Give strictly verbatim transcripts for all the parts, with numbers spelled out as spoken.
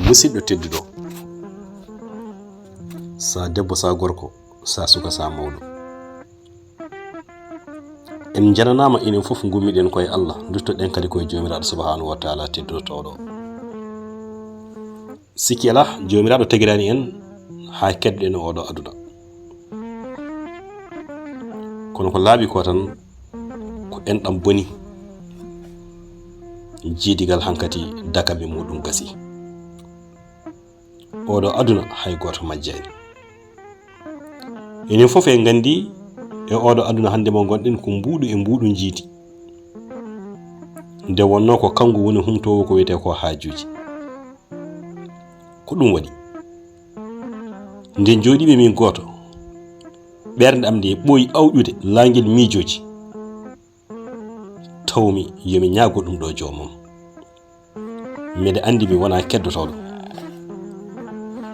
Musidɗo tedduɗo, sa debbo, sa gorko, sa suka, sa mawɗo, en njananaama enen fof, ngummiɗen koye Allah, duttoɗen kadi koye Joomiraaɗo Subhaanahu wa Taala teddotooɗo. Sikki alaa, Joomiraaɗo tagiraani en haa keddoɗen oɗo aduna. Kono ko laaɓi ko tan, ko enɗam boni, jiidigal hankati dakam e muɗum gasi. Oɗo aduna hay gooto majjaani. Enen fof en nganndi e oɗo aduna hannde mo ngonɗen ko mbuuɗu e mbuuɗu njiidi. Nde wonnoo ko kanko woni humtoowo ko wiyetee ko haajuuji. Ko ɗum waɗi, nde njooɗiimi min gooto, ɓernde am nde ɓooyi awƴude laangel miijooji, tawmi yo mi ñaago ɗum ɗo joomam. Mbeɗa anndi mi wonaa keddotooɗo.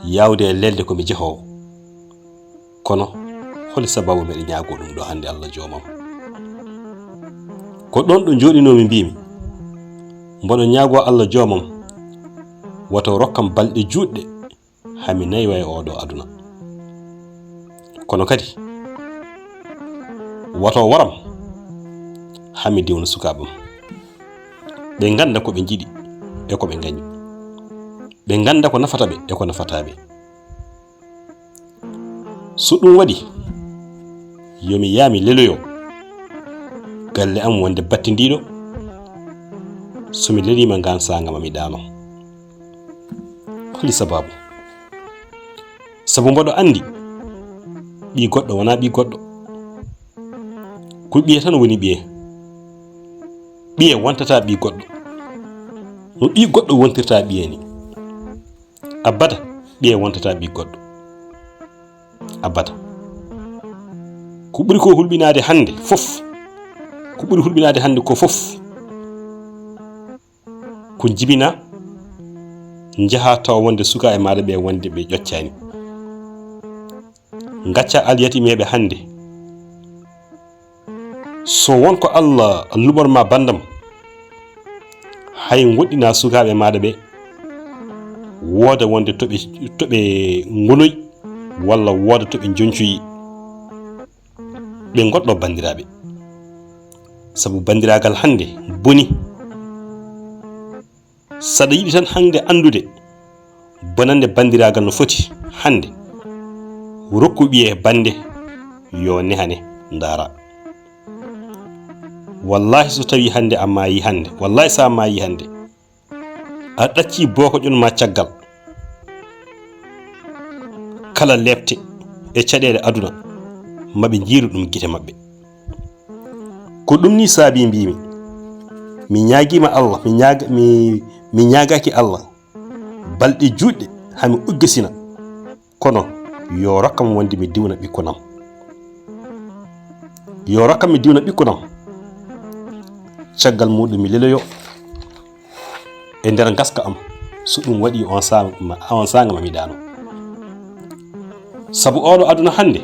Yaawde e lelde ko mi jehoowo. Kono, holi sababu mbeɗa ñaago ɗum ɗo hannde Allah joomam? Ko ɗoon ɗo njooɗinoomi mbiimi, mboɗo ñaago Allah joomam, woto rokkam balɗe juutɗe haa mi naywa e oɗo aduna. Kono kadi, woto waram haa mi diwna sukaaɓam. Ɓe ngannda ko ɓe njiɗi e ko ɓe ngañi. Ɓe ngannda ko nafata ɓe e ko nafataa ɓe. So ɗum waɗi, yo mi yaa mi leloyo galle am wonde battindiiɗo. So mi leliima ngaan saanga ma mi ɗaano. Holi sababu? Sabu mboɗo anndi ɓii goɗɗo wonaa ɓii goɗɗo. Ko ɓiye tan woni ɓiye. Ɓiye wontataa ɓii goɗɗo. No ɓii goɗɗo wontirta ɓiye ni. Abada, ɓiye wontataa ɓii goɗɗo. Abada. Ko ɓuri ko hulɓinaade hannde fof, ko ɓuri hulɓinaade hannde ko fof, ko jibina, njaha tawa wonde sukaaɓe maaɗa ɓe wonde ɓe ƴoccaani. Ngacca alyatimeeɓe hannde. So won ko Allah luɓor ma banndam, hay ngoɗɗina sukaaɓe maaɗa ɓe, wooda wonde to ɓe, to ɓe ngonoyi, walla wooda to ɓe njoncoyi. Ɓe ngoɗɗo banndiraaɓe. Sabu banndiraagal hannde boni. Saɗa yiɗi tan hannde anndude bonannde banndiraagal no foti hannde, rokku ɓiye bannde yo nehane ndaara. Wallaahi so tawii hannde a maayii hannde, wallaahi so a maayii hannde, a ɗaccii bookoƴon ma caggal, kala leepte e caɗeele aduna, ma ɓe njiiru ɗum gite maɓɓe. Ko ɗum ni saabii mbiimi, mi ñaagiima Allah, mi ñaaga-, mi, mi ñaagaaki Allah balɗe juutɗe haa mi uggisina. Kono yo rokkam wonde mi diwna ɓikkunam. Yo rokkam mi diwna ɓikkunam. Caggal muɗum mi leloyo e nder ngaska am. So ɗum waɗi on saanga ma, on saanga ma mi ɗaano. Sabu oɗo aduna hannde,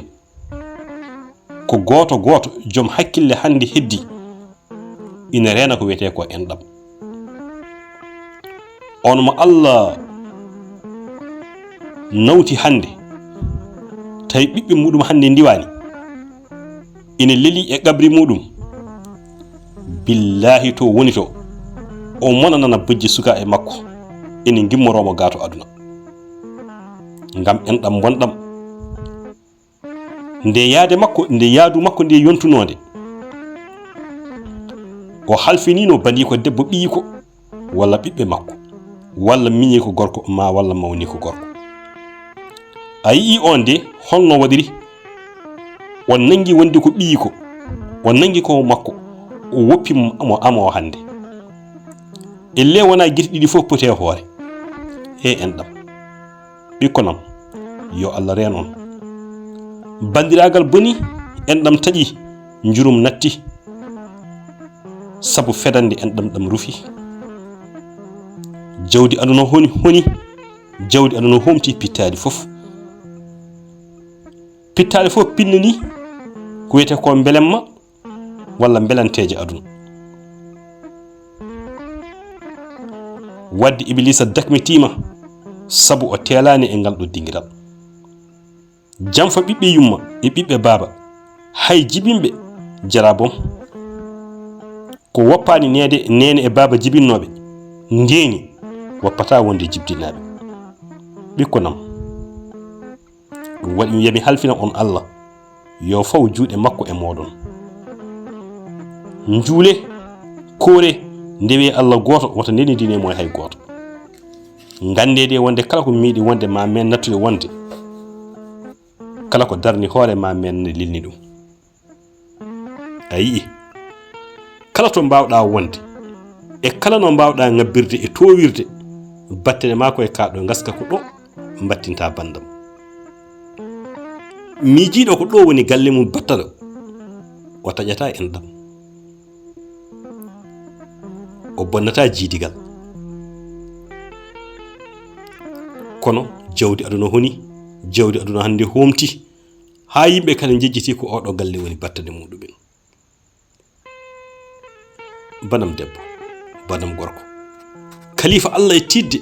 ko gooto gooto joom hakkille hannde heddi ina reena ko wiyetee ko enɗam. On mo Allah nawti hannde, tawi ɓiɓɓe muɗum hannde ndiwaani, ina leli e qabri muɗum, billaahi to woni to, o monanana bojji sukaaɓe makko, ina ngimmoroo mo gaato aduna. Ngam enɗam bonɗam. Nde yaade makko, nde yaadu makko nde yontunoonde, o halfinino baniiko debbo ɓiyiiko, walla ɓiɓɓe makko, walla miñiiko gorko, ma walla mawniiko gorko. A yi'i on de, holno waɗiri? On nangi wonde ko ɓiyiiko, on nangi ko makko, o woppi mo amo hannde. Ellee wonaa gite ɗiɗi fof poti e hoore. E enɗam. Ɓikkonam, yo Allah reen on. Banndiraagal boni, enɗam taƴi, njurum natti. Sabu fedande enɗam ɗam rufi. Jawdi aduna honi, honi. Jawdi aduna homti pittaali fof. Pittaali fof pinnani ko wiyetee ko mbelemma walla mbelanteeje aduna. Wadde Ibliisa dakmitiima, sabu o teelaani e ngal ɗo dingiral. Janfa ɓiɓɓe yumma e ɓiɓɓe baaba, hay jibinɓe jaraabom, ko woppaani neede neene e baaba jibinnooɓe, ngeeni woppataa wonde jibdinnaaɓe. Ɓikkon am, ɗum waɗi mi wiya mi halfina on Allah, yo faw juuɗe makko e mooɗon. Njuule, koore, ndewe Allah gooto, wota ndenindine mo e hay gooto. Nganndee de wonde kala ko miiɗi wonde ma men nattude wonde, kala ko darni hoore ma men ne lilni ɗum. A yi'i, kala to mbaawɗaa wonde, e kala no mbaawɗaa ŋabbirde e toowirde, battane maa ko e kaa ɗo ngaska ko ɗo mbattinta banndam. Miijiiɗo ko ɗo woni galle mum battano, o taƴataa enɗam. O bonnataa jiidigal. Kono jawdi aduna honi, jawdi aduna hannde hoomti, haa yimɓe kala njejjiti ko oɗo galle woni battane muɗumen. Banam debbo, banam gorko. Kalifa Allah e tiidde,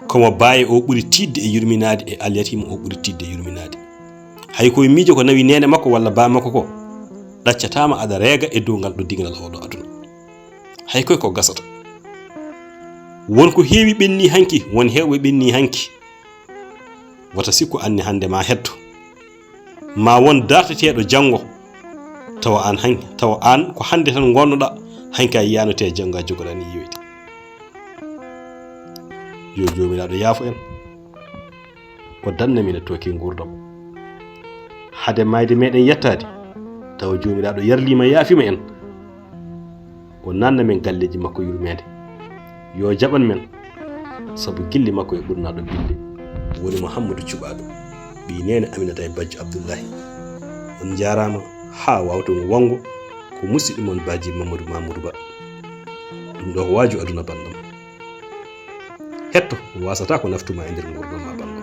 komo baaye o ɓuri tiidde e yurminaade, e alyatiima o ɓuri tiidde e yurminaade. Hay koye miijo ko nawi neene makko walla baa makko ko, ɗaccataama aɗa reega e dow ngal ɗo dingiral oɗo aduna. Hay koye ko gasata. Won ko heewi ɓenni hanki, won heewɓe ɓenni hanki. Wata sikku anni hannde ma hetto. Ma won darteteeɗo janngo. Tawa aan han-, tawa aan ko hannde tan ngonnoɗaa, hanki a yiyaano te janngo a jogoɗaa ni yiyoyde. Yo Joomiraaɗo yaafo en. O danna min e tooke nguurndam. Hade maayde meɗen yettaade, tawa Joomiraaɗo yarliima yaafima en. O nanna men galleeji makko yurmeende. Yo jaɓan men, sabu gilli makko e ɓurnaaɗo bille, woni Muhammadu Cuɓaaɗo, ɓii neene Aminata e bajjo Abdullahi. On njaaraama haa waawtungo wanngo ko musiɗɗo mon baaji Mamadou Mamoudou Ba. Ɗum ɗo ko waaju aduna banndam. Hetto, waasata ko naftuma e nder nguurndam ma banndam.